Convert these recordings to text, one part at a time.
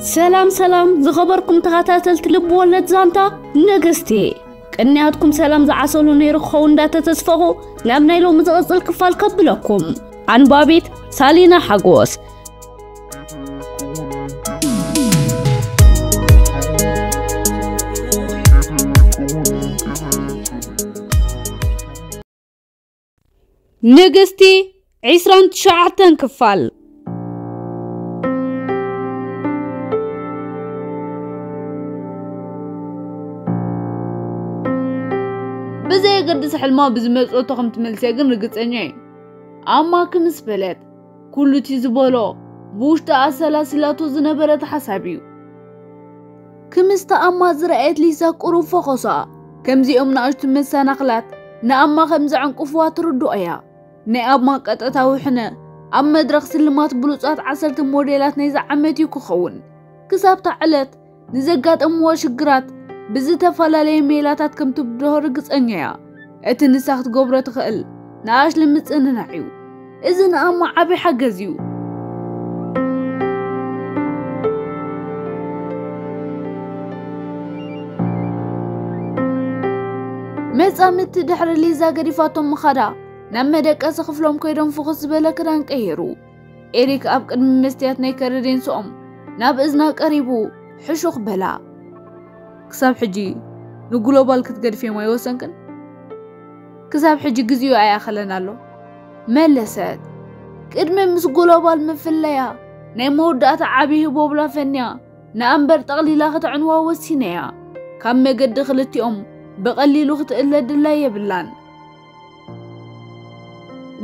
ሰላም ሰላም ዝኸበርኩም ተኸታተልቲ ልብ ወለድ ዛንታ ንግስቲ፣ ቅንያትኩም ሰላም ዝዓሰሉ ነይሩ ክኸውን እንዳተተስፈኹ ናብ ናይ ሎሚ ዝቕጽል ክፋል ከብለኩም። ኣንባቢት ሳሊና ሓጎስ። ንግስቲ ዕስራን ትሽዓተን ክፋል። ብዘየገድስ ሕልማ ብዝመጽኦቶ ከም ትመልሰ ግን ርግጸኛ እየ። ኣማ ክምስ በለት፣ ኩሉ እቲ ዝበሎ ብውሽጢ ኣሰላሲላቶ ዝነበረ ተሓሳብ እዩ። ክምስቲ ኣማ ዝረኣየት ሊዛ ቁሩብ ፈኾሳ። ከምዚኦም ንኣሽቱ መሰናኽላት ንኣማ ከም ዘዕንቅፍዋ ትርድኦ እያ። ናይ ኣማ ቀጥታዊ ሕነ ኣብ መድረኽ ስልማት ብሉጻት ዓሰርተ ሞዴላት ናይዚ ዓመት እዩ ክኸውን። ክሳብታ ዕለት ንዘጋጠምዎ ሽግራት ብዝተፈላለየ ሜላታት ከም ትብድሆ ርግጸኛ እያ። እቲ ንሳ ክትገብሮ ትኽእል ንኣሽሊ ምጽንናዕ እዩ። እዚ ንኣማ ዓቢ ሓገዝ እዩ። መጻምድቲ ድሕሪ ሊዛ ገዲፋቶም ምኻዳ ናብ መደቀሲ ክፍሎም ከይዶም ፍኹስ ዝበለ ክዳን ቀየሩ። ኤሪክ ኣብ ቅድሚ መስትያት ናይ ከረዴንስኦም ናብ እዝና ቀሪቡ ሕሹኽ በላ። ክሳብ ሕጂ ንግሎባል ክትገድፍዮም ኣይወሰንክን? ክሳብ ሕጂ ግዜኡ ኣይኣኸለን ኣሎ፣ መለሰት። ቅድሚ ምስ ግሎባል ምፍለያ ናይ መወዳእታ ዓቢ ህቦብላ ፈንያ ንኣምበር ጠቕሊላ ከተዕንዋ ወሲነያ። ካብ መገዲ ክልቲኦም ብቐሊሉ ክትእለ ድላይ የብላን።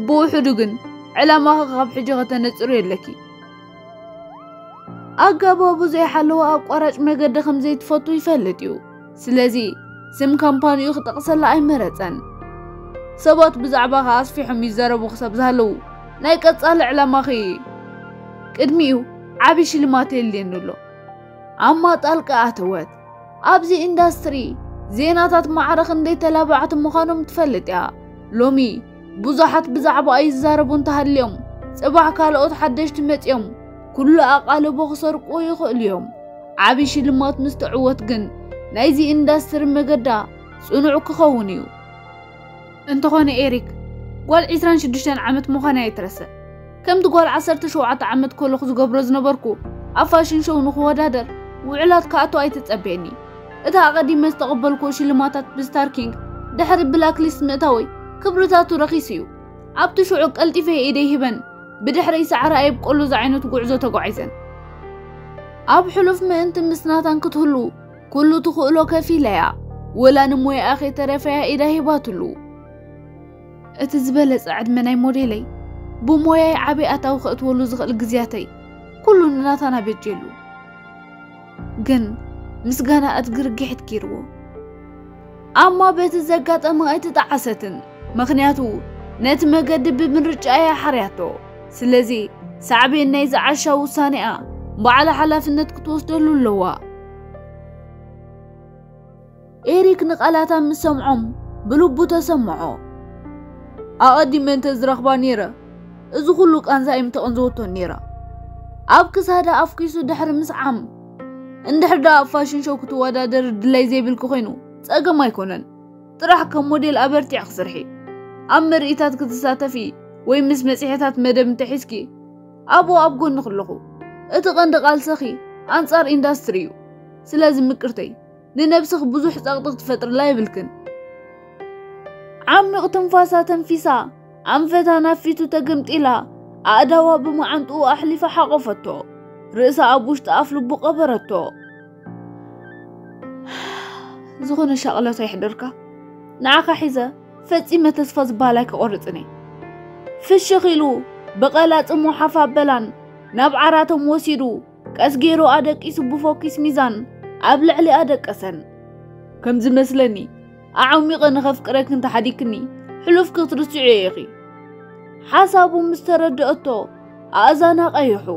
ብውሕዱ ግን ዕላማኺ ካብ ሕጂ ከተነጽሩ የለኪ። ኣጋባቡ ዘይሓለወ ኣቋራጭ መገዲ ከም ዘይትፈቱ ይፈልጥ እዩ። ስለዚ ስም ካምፓኒኡ ክጠቕሰላ ኣይመረጸን። ሰባት ብዛዕባኻ ኣስፊሖም ይዛረቡ ክሳብ ዝሃለዉ ናይ ቀጻሊ ዕላማኺ ቅድሚኡ ዓቢ ሽልማት የልየኒ ኣሎ። ኣማ ጣልቃ ኣተወት። ኣብዚ ኢንዳስትሪ ዜናታት ማዕረ ክንደይ ተላባዕቲ ምዃኖም ትፈልጥ እያ። ሎሚ ብዙሓት ብዛዕባኣ ይዛረቡ እንተሃልዮም፣ ጽባሕ ካልኦት ሓደሽቲ መጺኦም ኩሉ ኣቓልቦ ክሰርቁ ይኽእሉ እዮም። ዓቢ ሽልማት ምስ ትዕወት ግን ናይዚ ኢንዳስትሪ መገዳ ጽኑዕ ክኸውን እዩ። እንተኾነ ኤሪክ፣ ጓል ዕስራን ሽዱሽተን ዓመት ምዃና ኣይትረስዕ። ከምቲ ጓል ዓሰርተ ሸውዓተ ዓመት ከለኹ ዝገብሮ ዝነበርኩ፣ ኣብ ፋሽን ሾው ንኽወዳደር ውዕላት ክኣቱ ኣይትጸበየኒ። እቲ ኣቐዲመ ዝተቐበልኩዎ ሽልማታት ብስታር ኪንግ ድሕሪ ብላክ ሊስት ምእታወይ ክብርታቱ ረኺሱ እዩ። ኣብቲ ሽዑ ቀልጢፈ ኢደይ ሂበን ብድሕረይ ሳዕሪ ኣየብቀሉ ዝዓይነቱ ጉዕዞ ተጓዒዘን። ኣብ ሕሉፍ ምእንቲ ምስ ናታን ክትህሉ ኩሉ ትኽእሎ ከፊለያ፣ ወላ ንሞያኣ ከይተረፈያ ኢዳ ሂባትሉ። እቲ ዝበለጸ ዕድመ ናይ ሞዴለይ ብሞያይ ዓቢ ኣታዊ ከእትወሉ ዝኽእል ግዜያተይ ኩሉ ንናታን ኣበጀሉ። ግን ምስጋና እድጊ ርግሒት ገይርዎ። ኣማ በቲ ዘጋጠማ ኣይተጣዓሰትን፣ ምኽንያቱ ነቲ መገዲ ብምርጫ እያ ሓርያቶ። ስለዚ ሳዕቤን ናይ ዝዓሻ ውሳኔኣ ባዕላ ሓላፍነት ክትወስደሉ ኣለዋ። ኤሪክ ንቓላታ ምስ ሰምዖም ብልቡ ተሰምዖ። ኣቐዲመ እንተ ዝረኽባ ነይረ፣ እዚ ኩሉ ቃንዛ ኣይምተቐንዘወቶን ነይራ። ኣብ ክሳዳ ኣፍኪሱ ድሕሪ ምስዓም፣ እንድሕር ደኣ ኣብ ፋሽን ሾው ክትወዳደር ድላይ ዘይብልኪ ኮይኑ ጸገም ኣይኮነን። ጥራሕ ከም ሞዴል ኣበርቲዕኪ ስርሒ። ኣብ ምርኢታት ክትሳተፊ ወይ ምስ መጽሔታት መደብ እንተሒዝኪ፣ ኣብኡ ኣብ ጎንኺ ኣለኹ። እቲ ቀንዲ ቃልሰኺ ኣንጻር ኢንዳስትሪ እዩ። ስለዚ ምቅርተይ፣ ንነብስኺ ብዙሕ ጸቕጢ ክትፈጥርላ የብልክን። ዓሚቕ ትንፋሳ ተንፊሳ፣ ኣንፈታ ናብ ፊቱ ተገምጢላ፣ ኣእዳዋ ብመዓንጥኡ ኣሕሊፋ ሓቖፈቶ። ርእሳ ኣብ ውሽጢ ኣፍ ልቡ ቀበረቶ። ዝኾነ ሻቕሎት ኣይሕደርካ። ንዓኻ ሒዘ ፈጺመ ተስፋ ዝበሃል ኣይክቖርጽን እየ። ፍሽኽ ኢሉ ብቐላጽሙ ሓፍ ኣበላን ናብ ዓራቶም ወሲዱ ቀስ ገይሩ ኣደቂሱ ብፎኪስ ሚዛን ኣብ ልዕሊኣ ደቀሰን። ከም ዝመስለኒ ኣዓሚቐ ንኸፍቅረኪ እንተሓዲግክኒ ሕሉፍኪ ክትርስዕዮ ኢኺ። ሓሳቡ ምስ ተረድአቶ ኣእዛና ቀይሑ።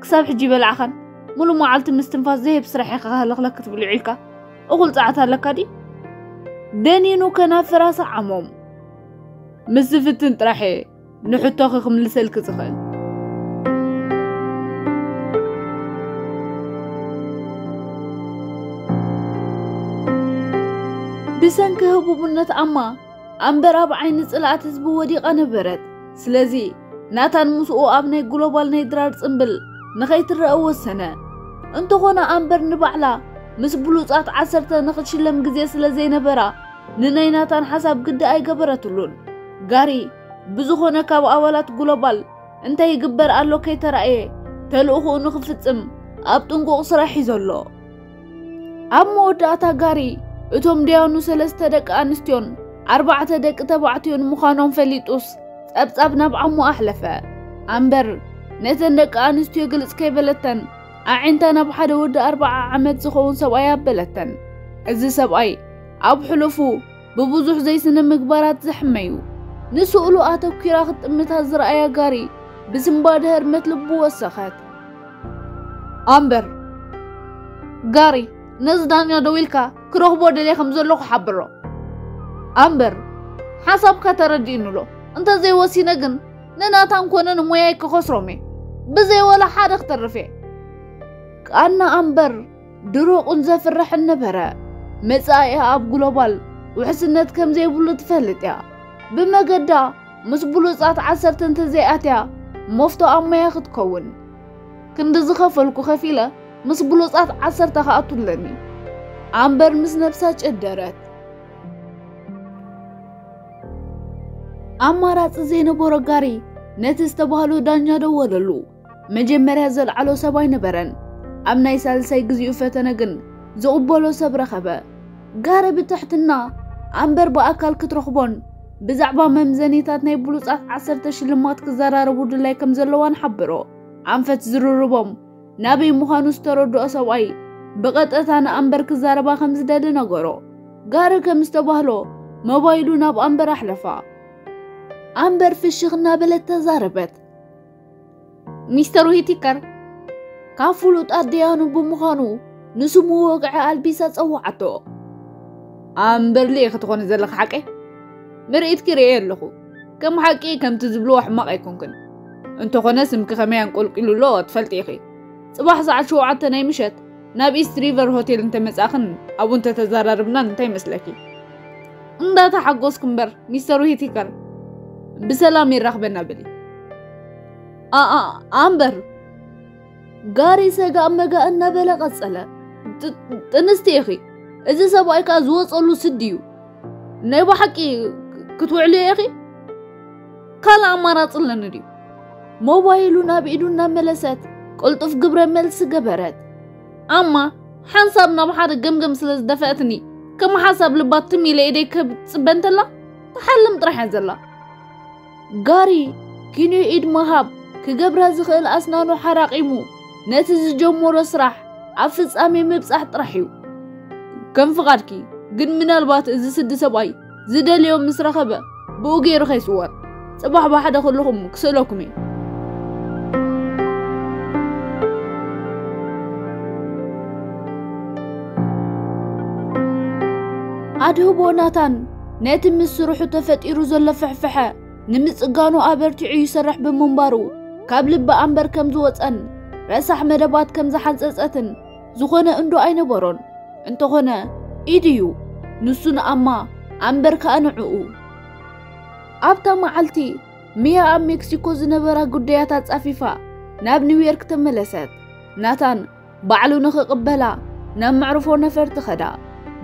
ክሳብ ሕጂ በላዕኻን ሙሉ መዓልቲ ምስትንፋስ ዘየብ ስራሕ ኢኻ ሃለኽለክ ክትብል ውዒልካ። እኹል ጸዓት ኣለካ ድዩ? ደኒኑ ከናፍራ ሰዓሞም። ምስ ዝፍትን ጥራሕ እየ ንሕቶኺ ክምልሰልኪ ዝኽእል። ብሰንኪ ህቡብነት ኣማ ኣምበር ኣብ ዓይኒ ጽላኣት ህዝቢ ወዲቓ ነበረት። ስለዚ ናታን ምስኡ ኣብ ናይ ግሎባል ናይ ድራር ጽምብል ንኸይትረአ ወሰነ። እንተኾነ ኣምበር ንባዕላ ምስ ብሉጻት ዓሰርተ ንኽትሽለም ግዜ ስለ ዘይነበራ ንናይ ናታን ሓሳብ ግዲ ኣይገበረትሉን። ጋሪ ብዝኾነ ካብ ኣባላት ግሎባል እንታይ ይግበር ኣሎ ከይተራእየ ተልእኾኡ ንኽፍጽም ኣብ ጥንቁቕ ስራሕ እዩ ዘሎ። ኣብ መወዳእታ ጋሪ እቶም ደያኑ ሰለስተ ደቂ ኣንስትዮን ኣርባዕተ ደቂ ተባዕትዮን ምዃኖም ፈሊጡስ ጸብጻብ ናብ ዓሞ ኣሕለፈ። ኣምበር ነተን ደቂ ኣንስትዮ ግልጽ ከይበለተን ኣዒንታ ናብ ሓደ ወዲ ኣርባዓ ዓመት ዝኸውን ሰብኣይ ኣበለተን። እዚ ሰብኣይ ኣብ ሕሉፉ ብብዙሕ ዘይስነ ምግባራት ዝሕመዩ ንስእሉ ኣተኲራ ክትጥምታ ዝረኣያ ጋሪ ብስንባደ ህርመት ልቡ ወሰኸት። ኣምበር ጋሪ ነዚ ዳኛ ደዊልካ ክረኽቦ ደልየ ከም ዘለኹ ሓብሮ። ኣምበር ሓሳብካ ተረዲእኑሎ እንተዘይወሲነ ግን ንናታን ኮነ ንሞያይ ክኸስሮም እየ። ብዘይ ወላ ሓደ ክተርፍ እየ። ቃና ኣምበር ድሩቕን ዘፍርሕን ነበረ። መጻኢኣ ኣብ ግሎባል ውሕስነት ከም ዘይብሉ ትፈልጥ እያ። ብመገዳ ምስ ብሉጻት ዓሰርተ እንተዘይኣትያ መፍቶ ኣሞያ ክትከውን። ክንዲ ዝኸፈልኩ ከፊለ ምስ ብሉጻት ዓሰርተ ክኣቱ ኣለኒ። ኣምበር ምስ ነብሳ ጨደረት። ኣማራጺ ዘይነበሮ ጋሪ ነቲ ዝተባህሎ ዳኛ ደወለሉ። መጀመርያ ዘልዓሎ ሰብ ኣይነበረን። ኣብ ናይ ሳልሳይ ግዚኡ ፈተነ ግን ዝቕበሎ ሰብ ረኸበ። ጋሪ ብትሕትና ኣምበር ብኣካል ክትረኽቦን ብዛዕባ መምዘኒታት ናይ ብሉጻት ዓሰርተ ሽልማት ክዘራረቡ ድላይ ከም ዘለዋን ሓበሮ። ኣንፈት ዝርርቦም ናበይ ምዃኑ ዝተረድኦ ሰብኣይ ብቐጥታ ንኣምበር ክዛረባ ከም ዝደሊ ነገሮ። ጋሪ ከም ዝተባህሎ ሞባይሉ ናብ ኣምበር ኣሕለፋ። ኣምበር ፍሽኽ እናበለት ተዛረበት። ሚስተር ዊቲከር ካብ ፍሉጣት ደያኑ ብምዃኑ ንስሙ ወግዒ ኣልቢሳ ጸውዓቶ። ኣምበርሊ ኢኺ ትኾኒ ዘለኺ ሓቀይ? ምርኢትኪ ርእየ ኣለኹ። ከም ሓቂ ከምቲ ዝብልዎ ሕማቕ ኣይኮንክን። እንተኾነ ስምኪ ከመይ ኣንቆልቂሉ ኣሎ ትፈልጢ ኢኺ። ጽባሕ ሰዓት ሸውዓተ ናይ ምሸት ናብ ኢስት ሪቨር ሆቴል እንተመጻእኽን ኣብኡ እንተተዘራርብናን እንታይ ይመስለኪ? እንዳተሓጎስኩ እምበር ሚስተር ዊቲከር ብሰላም የራኽበና በሊ። ኣኣ ኣምበር ጋሪ ሰጋእ መጋእ እናበለ ቀጸለ። ጥ- ጥንስቲ ኢኺ። እዚ ሰብኣይ ከኣ ዝወጸሉ ስዲ እዩ። ናይ ብሓቂ ክትውዕሉ ኢኺ? ካልእ ኣማራጺ ኣለኒ ድዩ? ሞባይሉ ናብ ኢዱ እናመለሰት ቅልጡፍ ግብረ መልሲ ገበረት። ኣማ ሓንሳብ ናብ ሓደ ገምገም ስለ ዝደፈአትኒ ከም ሓሳብ ልባ ትም ኢለ ኢደይ ክጽበ እንተላ ትሓልም ጥራሕ እያ ዘላ። ጋሪ ኪንዮ ኢድ ምሃብ ክገብራ ዝኽእል ኣስናኑ ሓራቒሙ ነቲ ዝጀመሮ ስራሕ ኣብ ፍጻሜ ምብጻሕ ጥራሕ እዩ። ከም ፍቓድኪ ግን ምናልባት እዚ ስዲ ሰብኣይ ዝደልዮ ምስ ረኸበ ብኡ ገይሩ ከይስወር ጽባሕ ብሓደ ከለኹም ክስእለኩም እዩ። ኣድህቦ ናታን ነቲ ምስ ስርሑ ተፈጢሩ ዘሎ ፍሕፍሐ ንምጽጋኑ ኣበርቲዑ ይሰርሕ ብምንባሩ ካብ ልቢ ኣምበር ከም ዝወጸን ረሳሕ መደባት ከም ዝሓንጸጸትን ዝኾነ እንዶ ኣይነበሮን። እንተኾነ ኢድ እዩ ንሱ ንኣማ ኣምበር ከኣ ንዕኡ። ኣብታ መዓልቲ ሚያ ኣብ ሜክሲኮ ዝነበራ ጉዳያት ኣጻፊፋ ናብ ኒውዮርክ ተመለሰት። ናታን ባዕሉ ንኽቕበላ ናብ መዕርፎ ነፈርቲ ኸዳ።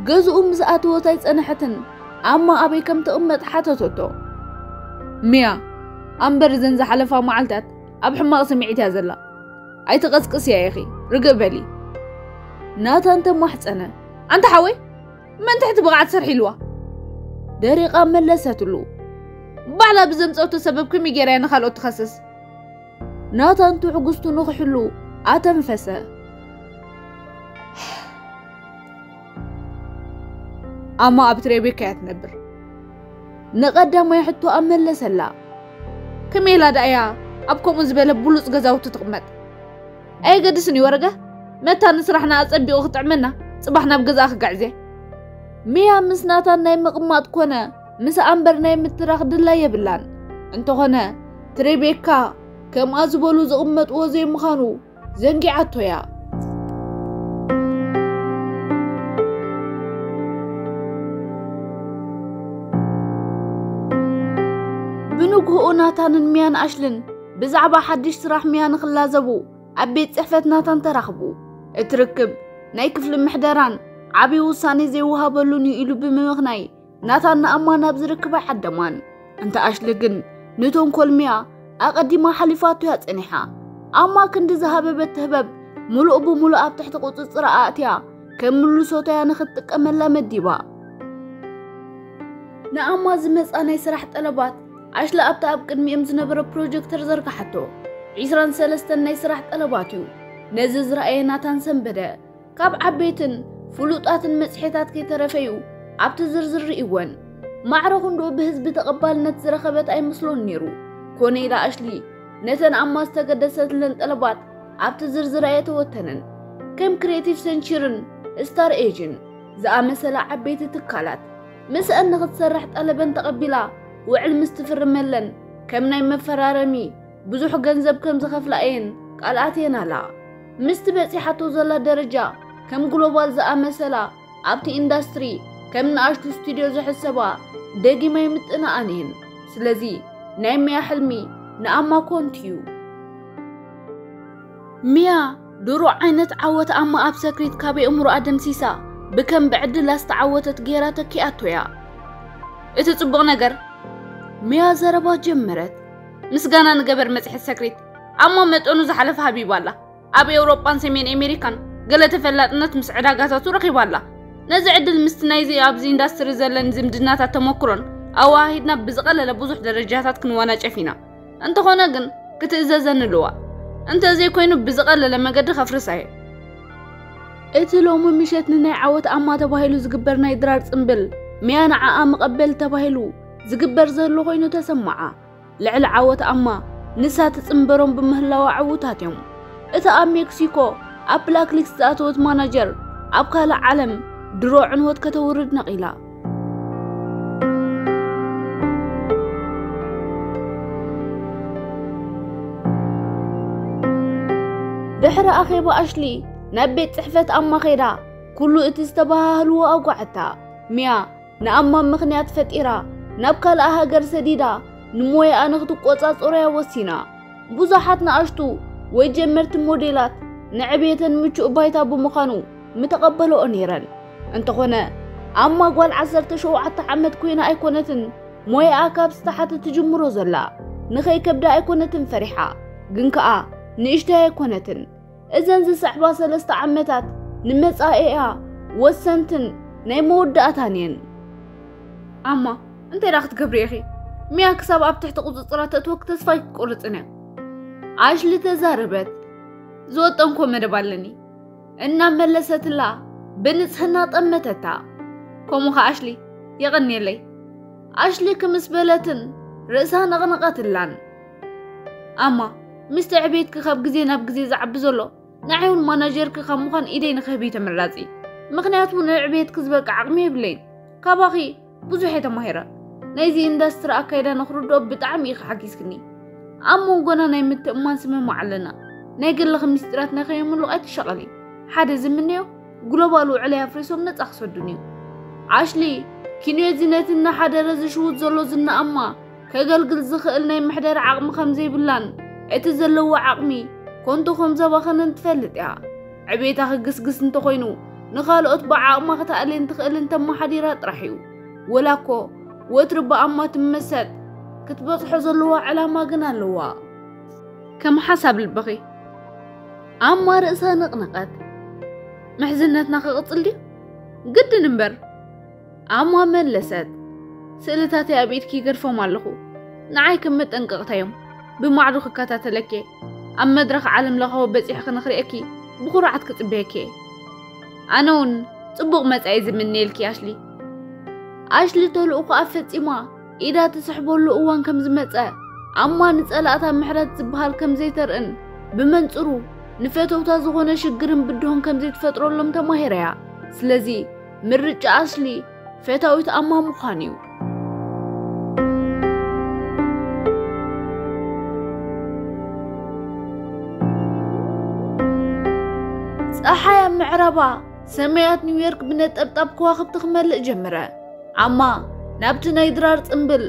ገዝኡ ምስ ኣተወት ኣይጸንሐትን ኣማ ኣበይ ከም ትቕመጥ ሓተተቶ። ሚያ ኣምበር እዘን ዝሓለፋ መዓልታት ኣብ ሕማቕ ስምዒት እያ ዘላ። ኣይትቐስቅስያ ኢኺ፣ ርግእ በሊ። ናታን ተማሕጸነ። ኣንታ ሓወይ መን ትሕቲ ብቕዓት ሰርሒ ኢልዋ? ደሪቓ መለሰትሉ። ባዕላ ብዘምጸቱ ሰበብ ከመይ ገይራ እያ ንኻልኦት ትኸስስ? ናታን ትዕግስቱ ንኽሕሉ ኣተንፈሰ። ኣማ ኣብቲ ሬቤካ እያ ትነብር። ንቐዳማይ ሕቶ ኣመለሰላ። ከመይ ኢላ ደኣ እያ ኣብ ከምኡ ዝበለ ብሉጽ ገዛውቲ ትቕመጥ? ኣየገድስን እዩ ወረገ። መታ ንስራሕና ኣጸቢቑ ክጥዕመና ጽባሕ ናብ ገዛኣ ክጋዕዜ። ሚያ ምስ ናታን ናይ ምቕማጥ ኮነ ምስ ኣምበር ናይ ምትራኽ ድላይ የብላን። እንተኾነ ትሬቤካ ከምኣ ዝበሉ ዝቕመጥዎ ዘይምዃኑ ዘንጊዓቶ እያ። ብግህኡ ናታንን ሚያን ኣሽልን ብዛዕባ ሓድሽ ስራሕ ሚያ ንኽላዘቡ ኣብ ቤት ጽሕፈት ናታን ተራኽቡ። እቲ ርክብ ናይ ክፍሊ ምሕደራን ዓብዪ ውሳኔ ዘይወሃበሉን እዩ ኢሉ ብምምኽናይ ናታን ንኣማ ናብ ዝርክባ ዓደማን። እንተ ኣሽሊ ግን ንተንኮል ሚያ ኣቐዲማ ሓሊፋቶ እያ ጸኒሓ። ኣማ ክንዲ ዝሃበበት ህበብ ምሉእ ብምሉእ ኣብ ትሕቲ ቁጽጽራ ኣእትያ ከም ምልሶታያ ንኽትጥቀመላ መዲባ። ንኣማ ዝመጻ ናይ ስራሕ ጠለባት ኣሽሊ ኣብቲ ኣብ ቅድሚኦም ዝነበረ ፕሮጀክተር ዘርግሓቶ። ዒስራን ሰለስተን ናይ ስራሕ ጠለባት እዩ። ነዚ ዝረኣየ ናታን ሰንበደ። ካብ ዓበይትን ፍሉጣትን መጽሔታት ከይተረፈዩ ኣብቲ ዝርዝር ርእይወን። ማዕረ ክንድኡ ብህዝቢ ተቐባልነት ዝረኸበት ኣይመስሎን ነይሩ። ኮነ ኢላ ኣሽሊ ነተን ኣማ ዝተገደሰትለን ጠለባት ኣብቲ ዝርዝር ኣየተወተነን። ከም ክሬቲቭ ሰንችርን ስታር ኤጅን ዝኣመሰላ ዓበይቲ ትካላት ምስአን ንኽትሰርሕ ጠለበን ተቐቢላ ውዕል ምስ ትፍርመለን ከም ናይ መፈራረሚ ብዙሕ ገንዘብ ከም ዝኸፍላ እየን ቃል ኣትየናላ። ምስቲ በጺሓቶ ዘላ ደረጃ ከም ግሎባል ዝኣመሰላ ኣብቲ ኢንዳስትሪ ከም ንኣሽቱ ስቱድዮ ዝሕሰባ ደጊማ ይምጥንኣን እየን። ስለዚ ናይ ሚያ ሕልሚ ንኣማ ኮንቱ እዩ። ሚያ ድሮ ዓይነት ዓወት ኣማ ኣብ ሰክሪት ካብ የእምሮኣ ደምሲሳ ብከም ብዕድላ ዝተዓወተት ጌራ ተኪኣቶ እያ። እቲ ጽቡቕ ነገር ሚያ ዘረባ ጀመረት። ምስጋና ንገበር መጽሔት ሰክሪት ኣማ መጠኑ ዝሓለፈ ሃቢባ ኣላ። ኣብ ኤውሮጳን ሰሜን ኣሜሪካን ገለ ተፈላጥነት ምስ ዕዳጋታቱ ረኺባ ኣላ። ነዚ ዕድል ምስቲ ናይዚ ኣብዚ ኢንዳስትሪ ዘለኒ ዝምድናታት ተመክሮን ኣወሃሂድና ብዝቐለለ ብዙሕ ደረጃታት ክንወናጨፍ ኢና። እንተኾነ ግን ክትእዘዘኒ ኣለዋ። እንተ ዘይኮይኑ ብዝቐለለ መገዲ ከፍርሳ እየ። እቲ ሎሚ ምሸት ንናይ ዓወት ኣማ ተባሂሉ ዝግበር ናይ ድራር ጽምብል ሚያ ንዓኣ መቐበል ተባሂሉ ዝግበር ዘሎ ኮይኑ ተሰማዓ። ልዕሊ ዓወት ኣማ ንሳ ትጽንበሮም ብምህላዋ ዕዉታት እዮም። እታ ኣብ ሜክሲኮ ኣብ ብላክሊስት ዝኣተወት ማናጀር ኣብ ካልእ ዓለም ድሮ ዕንወት ከተውርድ ነቒላ። ድሕሪ ኣኼባ ኣሽሊ ናብ ቤት ጽሕፈት ኣማ ኸይዳ ኩሉ እቲ ዝተበሃህልዎ ኣጓዓታ። ሚያ ንኣማ ምኽንያት ፈጢራ ናብ ካልኣ ሃገር ሰዲዳ ንሞያኣ ንኽትቆጻጸሮያ ወሲና። ብዙሓት ንኣሽቱ ወይ ጀመርቲ ሞዴላት ንዕብየተን ምቹእ ባይታ ብምዃኑ ምተቐበለኦ ነይረን። እንተኾነ ኣማ ጓል ዓሰርተ ሸውዓተ ዓመት ኮይና ኣይኮነትን ሞያኣ ካብ ዝተሓተ ትጅምሮ ዘላ። ንኸይከብዳ ኣይኮነትን ፈሪሓ፣ ግን ከኣ ንእሽተይ ኣይኮነትን። እዘን ዝስዕባ ሰለስተ ዓመታት ንመጻኢኣ ወሰንትን ናይ መወዳእታን እየን። ኣማ እንታይ ደኣ ክትገብሪ ኢኺ? ሚያ ክሳብ ኣብ ትሕቲ ቁጽጽራ ተእትወክ ተስፋ ኣይክቆርጽን እያ። ኣሽሊ ተዛረበት። ዝወጠንኮ መደብ ኣለኒ። እናመለሰትላ ብንጽህና ጠመተታ። ከምኡ ኸኣ ኣሽሊ የቐንየለይ። ኣሽሊ ክምስ በለትን ርእሳ ነቕነቐትላን። ኣማ ምስቲ ዕቤትኪ ካብ ግዜ ናብ ግዜ ዝዓቢ ዘሎ ንዓይ እውን ማናጀርኪ ካብ ምዃን ኢደይ ንክህብ እዩ ተመራጺ። ምኽንያቱ ንዕቤትኪ ዝበቅዕ ዓቕሚ የብለይን። ካባኺ ብዙሕ እየ ተማሂረ። ናይዚ ኢንዳስትሪ ኣካይዳ ንኽርድኦ ብጣዕሚ ኢኺ ሓጊዝክኒ። ኣብ መንጎና ናይ ምትእምማን ስምምዕ ኣለና። ናይ ግልኺ ምስጢራት ናይ ከየምልቑ ኣይትሻቐሊ። ሓደ ዝምነዮ ግሎባል ውዕለይ ኣፍሪሶም ነጻ ክሰዱን እዩ። ኣሽሊ ኪንዮዚ ነቲ እናሓደረ ዝሽውት ዘሎ ዝና ኣማ ከገልግል ዝኽእል ናይ ምሕደራ ዓቕሚ ከም ዘይብላን እቲ ዘለዎ ዓቕሚ ኮንቶ ከም ዘባኸነን ትፈልጥ እያ። ዕቤታ ክግስግስ እንተኾይኑ ንኻልኦት ብዓቕማ ክትኣልየን ትኽእልን ተመሓዲራ ጥራሕ እዩ። ወላ እኮ ወትሪ ብኣማ ትመሰጥ ክትበጽሖ ዘለዋ ዕላማ ግን ኣለዋ። ከም ሓሳብ ልብኺ። ኣማ ርእሳ ነቕነቐት። ምሕዝነትና ክቕጽል ድዩ? ግድን እምበር። ኣማ መለሰት። ስእልታተይ ኣብ ኢድኪ ይገድፎም ኣለኹ። ንዓይ ከም መጠንቀቕታ እዮም። ብማዕዶ ክከታተለኪ፣ ኣብ መድረኽ ዓለም ለኻዊ በጺሕኺ ንኽርእየኪ ብኹርዓት ክጽበየኪ እየ። ኣነ እውን ጽቡቕ መጻኢ ዝምነየልኪ ኣሽሊ። ኣሽሊ ተልእኾኣ ፈጺማ ኢዳ ትስሕበሉ እዋን ከም ዝመጸ ኣማ ንጸላእታ ምሕረት ዝበሃል ከም ዘይተርእን ብመንጽሩ ንፈተውታ ዝኾነ ሽግርን ብድሆን ከም ዘይትፈጥረሎም ተማሂራ እያ። ስለዚ ምርጫ ኣሽሊ ፈታዊት ኣማ ምዃን እዩ። ጸሓይ ኣብ ምዕራባ ሰማያት ኒውዮርክ ብነጠብጣብ ከዋኽብቲ ክመልእ ጀመረ። ኣማ ናብቲ ናይ ድራር ጽምብል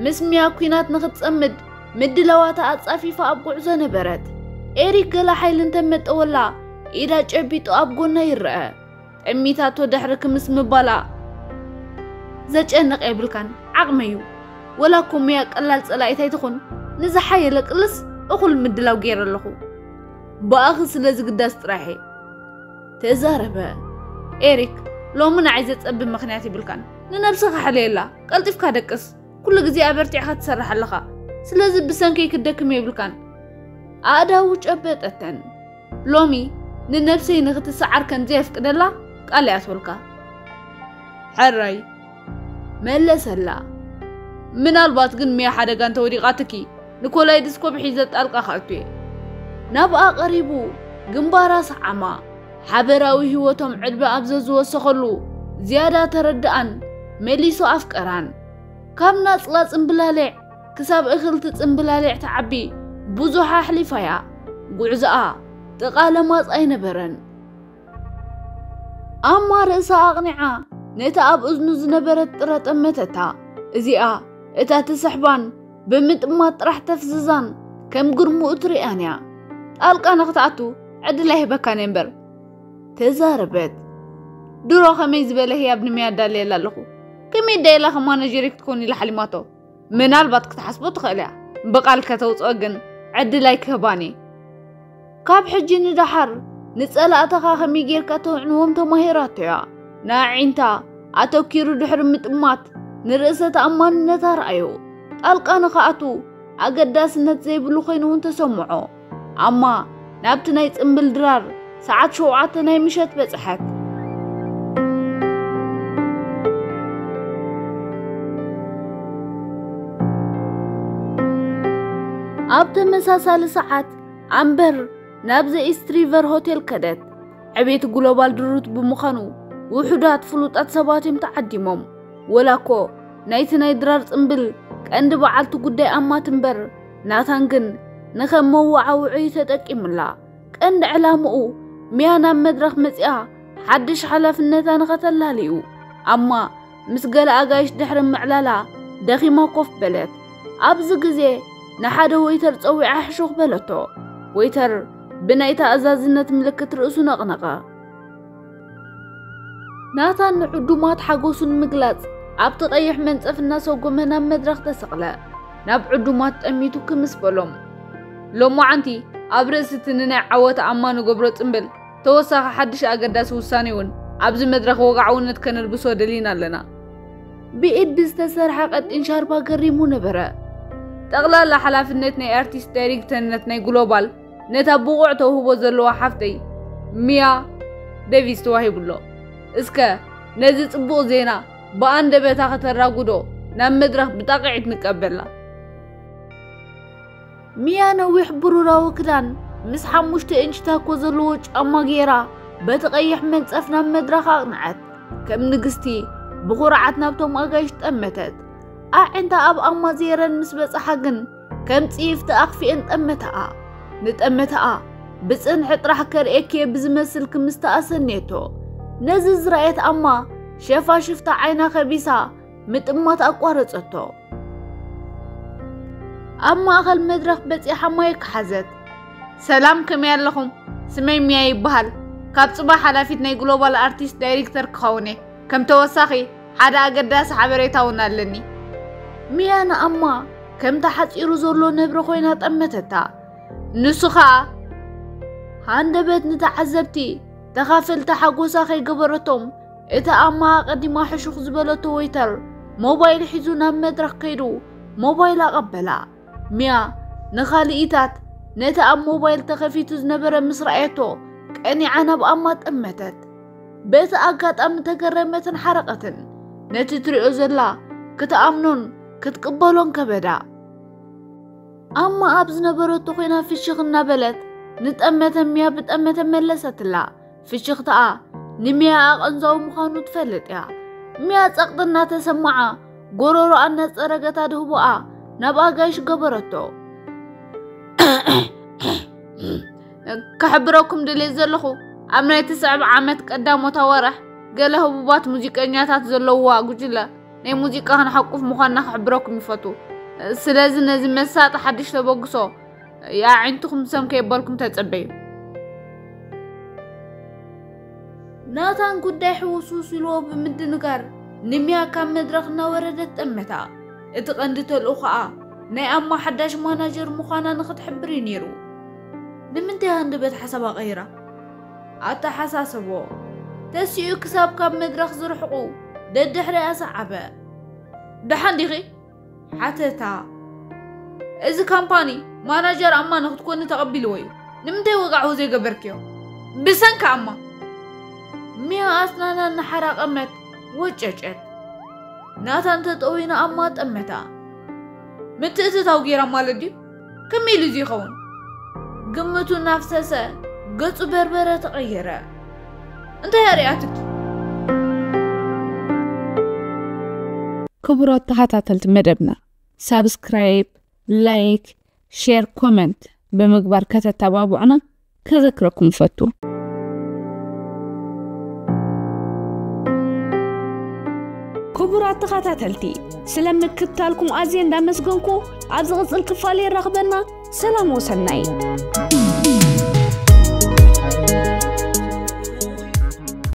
ምስ ሚያ ኲናት ንኽትጸምድ ምድላዋታ ኣጻፊፋ ኣብ ጉዕዞ ነበረት። ኤሪክ ገለ ሓይሊ እንተመጠወላ ኢዳ ጨቢጡ ኣብ ጎና ይረአ። ጠሚታቶ ድሕሪ ክምስ ምባላ፣ "ዘጨንቕ የብልካን፣ ዓቕመይ እዩ። ወላ እኮ ሚያ ቀላል ጸላኢት ኣይትኹን፣ ንዝሓየለ ቅልስ እኹል ምድላው ገይረ ኣለኹ። ብኣኺ ስለ ዝግዳስ ጥራይ እየ" ተዛረበ። ኤሪክ፣ "ሎሚ ንዓይ ዘጸብብ ምኽንያት የብልካን። ንነብስኻ ሕለየላ፣ ቀልጢፍካ ደቅስ። ኩሉ ግዜ ኣበርቲዕካ ትሰርሕ ኣለኻ። ስለዚ ብሰንከይ ክትደክም የብልካን።" ኣእዳዉ ጨበጠተን። "ሎሚ ንነብሰይ ንኽትሰዓር ከም ዘየፍቅደላ ቃል እየ ኣትወልካ።" "ሕራይ" መለሰላ። "ምናልባት ግን ሚያ ሓደጋ እንተወዲቓትኪ ንኮላይድስኮፕ ሒዘ ጣልቃ ከእቱ እየ።" ናብኣ ቀሪቡ ግንባራ ሰዓማ። ሓበራዊ ህይወቶም ዕድመ ኣብ ዘዝወሰኸሉ ዝያዳ ተረድኣን መሊሱ ኣፍቀራን። ካብ ናጽላ ጽምብላሊዕ ክሳብ እኽልቲ ጽምብላሊዕ ትዓቢ ብዙሕ ኣሕሊፋያ። ጉዕዞኣ ጥቓ ለማጽ ኣይነበረን። ኣማ ርእሳ ኣቕኒዓ ነታ ኣብ እዝኑ ዝነበረት ጥረ ጠመተታ። እዚኣ እታ ትስሕባን ብምጥማት ጥራሕ ተፍዝዛን ከም ግርምኡ ትርእያን እያ። "ጣልቃ ንኽትኣቱ ዕድል ኣይህበካን እየ እምበር" ተዛረበት። "ድሮ ከመይ ዝበለ ህያብ ንሚያ ኣዳልየላ ኣለኹ። ከመይ ዳይላ ከም ማናጀሪ ክትኮን ኢላ ሓሊማቶ። ምናልባት ክትሓስቦ ትኽእል እያ። ብቓል ከተውፅኦ ግን ዕድል ኣይክህባን እየ። ካብ ሕጂ ንደሓር ንጸላእትኻ ከመይ ጌርካ ተውዕንዎም ተማሂራቶ እያ። ንኣዒንታ ኣተኪሩ ድሕሪ ምጥማት ንርእሰ ተኣማንነታ ረኣዮ። ጣልቃ ንኽኣቱ ኣገዳስነት ዘይብሉ ኮይኑ እውን ተሰምዖ። ኣማ ናብቲ ናይ ጽምብል ድራር ሰዓት ሸውዓተ ናይ ምሸት በጽሐት። ኣብ ተመሳሳሊ ሰዓት ኣምበር ናብ ዘ ኢስት ሪቨር ሆቴል ከደት። ዕቤት ግሎባል ድሩት ብምዃኑ ውሑዳት ፍሉጣት ሰባት እዮም ተዓዲሞም። ወላ እኮ ናይቲ ናይ ድራር ጽምብል ቀንዲ በዓልቲ ጉዳይ ኣማ ትንበር፣ ናታን ግን ንኸም መወዓውዒ እዩ ተጠቂሙላ። ቀንዲ ዕላምኡ ሚያ ናብ መድረኽ መጺኣ ሓድሽ ሓላፍነታ ንኸተላልዩ። ኣማ ምስ ገለ ኣጋይሽ ድሕሪ ምዕላላ ደኺማ ኮፍ በለት። ኣብዚ ግዜ ንሓደ ወይተር ጸዊዓ ሕሹኽ በለቶ። ወይተር ብናይ ተኣዛዝነት ምልክት ርእሱ ነቕነቐ። ናታን ንዕዱማት ሓጎሱ ንምግላጽ ኣብቲ ቀይሕ መንጸፍ እናሰጎመ ናብ መድረኽ ተሰቕለ። ናብ ዕዱማት ጠሚቱ ክምስ በሎም። ሎማዓንቲ ኣብ ርእሲ እቲ ንናይ ዓወት ኣማ ንገብሮ ጽምብል ተወሳኺ ሓድሽ ኣገዳሲ ውሳኔ እውን ኣብዚ መድረኽ ወግዓውነት ከነልብሶ ደሊና ኣለና። ብኢድ ብዝተሰርሐ ቀጢን ሻርባ ገሪሙ ነበረ። ጠቕላላ ሓላፍነት ናይ ኣርቲስት ዳይሬክተርነት ናይ ግሎባል ነታ ብቑዕ ተውህቦ ዘለዋ ሓፍተይ ሚያ ዴቪስ ተዋሂቡ ኣሎ። እስከ ነዚ ጽቡቕ ዜና ብኣንደበታ ከተራጉዶ ናብ መድረኽ ብጣቕዒት ንቀበላ። ሚያ ነዊሕ ብሩራዊ ክዳን ምስ ሓሙሽተ ኢንች ታኮ ዘለዎ ጫማ ገይራ በቲ ቀይሕ መንጸፍ ናብ መድረኽ ኣቕንዐት። ከም ንግስቲ ብኹርዓት ናብቶም ኣጋይሽ ጠመተት። ኣዒንታ ኣብ ኣማ ዜረን ምስ በጽሓ ግን ከም ጽይፍቲ ኣኽፊኤን ጠመተኣ። ንጠመተኣ ብጽንሒ ጥራሕ ከርእየኪ እየ ብዝመስል ክምስታ ኣሰንየቶ። ነዚ ዝረኣየት ኣማ ሸፋሽፍታ ዓይና ከቢሳ ምጥማት ኣቋረጸቶ። ኣብ ማእኸል መድረኽ በጺሓ ማይክ ሓዘት። "ሰላም፣ ከመይ ኣለኹም? ስመይ ሚያ ይበሃል። ካብ ጽባሕ ሓላፊት ናይ ግሎባል ኣርቲስት ዳይሬክተር ክኸውን እየ። ከም ተወሳኺ ሓደ ኣገዳሲ ሓበሬታ እውን ኣለኒ።" ሚያ ንኣማ ከም ተሓጺሩ ዘሎ ነብሪ ኮይና ጠመተታ። ንሱ ኸኣ ሃንደበት ንተዓዘብቲ ተኻፈልቲ ሓጎሳ ከይገበረቶም፣ እታ ኣማ ኣቐዲማ ሕሹኽ ዝበለቶ ወይተር ሞባይል ሒዙ ናብ መድረኽ ከይዱ ሞባይል ኣቐበላ። ሚያ ንኻልኢታት ነቲ ኣብ ሞባይል ተኸፊቱ ዝነበረ ምስ ረኣየቶ፣ ቀኒዓ ናብ ኣማ ጠመተት። በቲ ኣጋጣሚ ተገረመትን ሓረቐትን። ነቲ ትሪኦ ዘላ ክትኣምኖን ክትቅበሎን ከበዳ። ኣማ ኣብ ዝነበረቶ ኮይና ፍሽኽ እናበለት ንጠመተ ሚያ ብጠመተ መለሰትላ። ፍሽኽታኣ ንሚያ ኣቐንዛዊ ምዃኑ ትፈልጥ እያ። ሚያ ጸቕጢ እናተሰማዓ ጎረሮኣ እናጸረገት ኣድህቦኣ ናብ ኣጋይሽ ገበረቶ። "ክሕብረኩም ድልየ ዘለኹ፣ ኣብ ናይ ትስዕብ ዓመት ቀዳሞት ኣዋርሕ ገለ ህቡባት ሙዚቀኛታት ዘለውዋ ጉጅለ ናይ ሙዚቃ ክንሓቁፍ ምዃንና ክሕብረኩም ይፈቱ። ስለዚ ነዚ መሳጢ ሓድሽ ተበግሶ የኣዒንትኹም ሰም ከየበልኩም ተጸበዩ። ናታን ጉዳይ ሕውስውስ ኢልዎ ብምድንጋር ንሚያ ካብ መድረኽ እናወረደት ጠመታ። እቲ ቀንዲ ተልእኾኣ ናይ ኣማ ሓዳሽ ማናጀር ምዃና ንኽትሕብር እዩ ነይሩ። ንምንታይ ሃንደበት ሓሳባ ቀይራ? ኣተሓሳስቦ ተሲኡ ክሳብ ካብ መድረኽ ዝርሕቑ ደድሕሪኣ ሰዓበ። ደሓን ዲኺ? ሓተታ። እዚ ካምፓኒ ማናጀር ኣማ ንክትኮኒ ተቐቢልዎ እዩ። ንምንታይ ወጋዕሁ ዘይገበርክዮ? ብሰንኪ ኣማ። ሚያ ኣስናና እናሓራቐመት ወጨጨት። ናታን ተጠዊና ኣማ ጠመታ። ምትእትታው ገይራ ማለት ድዩ? ከመይ ኢሉ እዚ ይኸውን? ግምቱ እናፍሰሰ ገጹ በርበረ ተቐየረ። እንታይ ኣርእያትኪ? ክቡራት ተኸታተልቲ መደብና፣ ሳብስክራይብ፣ ላይክ፣ ሼር፣ ኮመንት ብምግባር ከተተባብዑና ከዘክረኩም እፈቱ። ክቡራት ተኸታተልቲ፣ ስለ ምክትታልኩም ኣዝየ እንዳመስገንኩ፣ ኣብ ዝቕጽል ክፋል የራኽበና። ሰላም ወሰናይ።